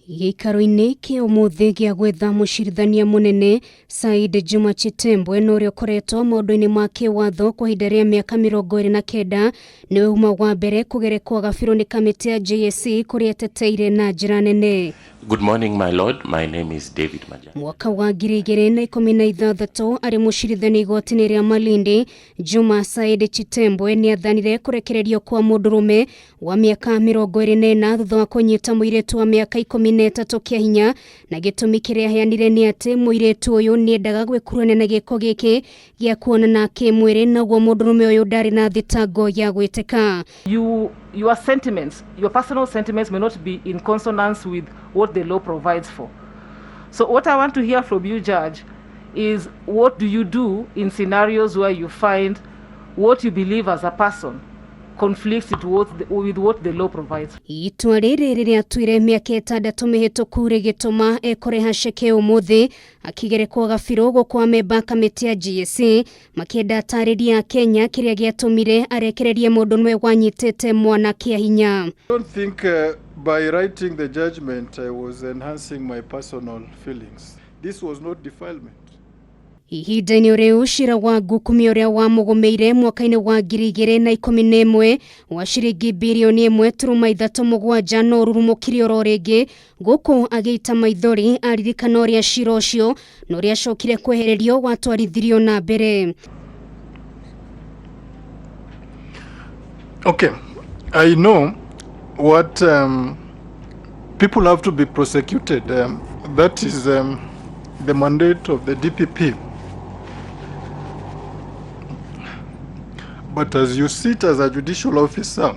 Gĩikaro-inĩ kĩa ũmũthĩ gĩa gwetha mũcirithania mũnene Said Juma Chitembwe na ũrĩa ũkoretwo maũndũ-inĩ ma kĩwatho kwa ihinda rĩa mĩaka 29 nĩwe uma wa mbere kũgerekwo gabirũ nĩ kamĩtĩ ya JSC kũrĩa eteteire na njĩra nene. Good morning, my lord. My name is David Majani. Mwaka wa 2016 arĩ mũcirithania igoti-inĩ rĩa Malindi, Juma Said Chitembwe nĩ athanire kũrekererio kwa mũndũrũme wa mĩaka 24 thutha wa kũnyita mũirĩtu wa mĩaka 13 kĩa hinya, na gĩtũmi kĩrĩa aheanire nĩ atĩ mũirĩtu ũyũ nĩendaga gwĩkuruhania na gĩko gĩkĩ gĩa kuonana kĩmwĩrĩ, naguo mũndũrũme ũyũ ndarĩ na thitango ya gwĩtĩka. Your sentiments, your personal sentiments may not be in consonance with what the law provides for. So what I want to hear from you, Judge, is what do you do in scenarios where you find what you believe as a person conflicts with what the law provides? Itua rĩrĩ rĩrĩa atuire mĩaka 6 mĩhĩtũku rĩgĩtũma ekore haceke ũmũthĩ akĩgerekwo gabirũ gũkũ amemba kamĩtĩ ya GSC makĩenda atarĩria Kenya kĩrĩa gĩatũmire arekererie mũndũ nĩwe wanyitĩte mwana kĩa hinya. I don't think by writing the judgment I was enhancing my personal feelings. This was not defilement. Ihinda-inĩ rĩu cira wa Ngukumia ũrĩa wamũgũmĩire mwaka-inĩ wa 2011 wa ciringi birioni 1.37 no ũrurumũkire oro rĩngĩ gũkũ agĩita maithori aririkana ũrĩa cira ũcio na ũrĩa acokire kwehererio watwarithirio na mbere. Okay, I know what people have to be prosecuted. That is the mandate of the DPP. But as you sit as a judicial officer,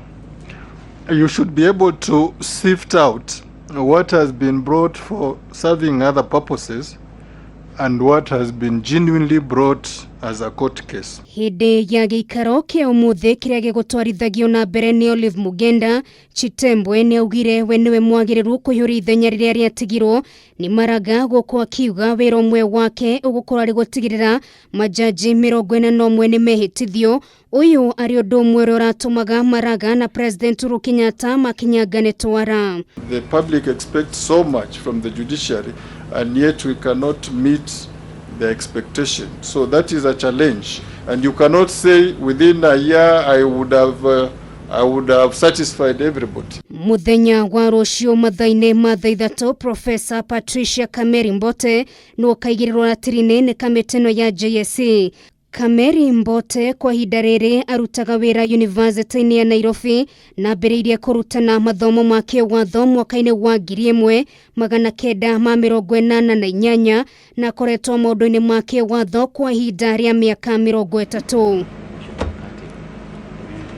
you should be able to sift out what has been brought for serving other purposes and what has been genuinely brought as a court case. Hĩndĩ ya gĩikaro kĩa ũmũthĩ kĩrĩa gĩgũtwarithagio na mbere nĩ Olive Mugenda, Chitembwe nĩ augire we nĩwe mwagĩrĩru kũiyũria ithenya rĩrĩa rĩatigirwo nĩ Maraga, gũkũ akiuga wĩra ũmwe wake ũgũkorwo arĩ gũtigĩrĩra majaji 41 nĩ mehĩtithio. Ũyũ arĩ ũndũ ũmwe ũrĩa ũratũmaga Maraga na President Uhuru Kenyatta makinyangane twara. The public expects so much from the judiciary and yet we cannot meet the expectation. So that is a challenge, and you cannot say within a year I would have satisfied everybody. Muthenya wa rũciũ mathaa-inĩ ma thaa 3 Professor Patricia Kameri Mbote nĩwe ũkaigĩrĩrwo ratiri-inĩ nĩ kamĩtĩ ĩno ya JSC. Kameri Mbote kwa ihinda rĩrĩ arutaga wĩra University-inĩ ya Nairobi na ambĩrĩirie kũrutana mathomo ma kĩwatho mwaka-inĩ wa 1988 na akoretwo maũndũ-inĩ ma kĩwatho kwa ihinda rĩa mĩaka 30.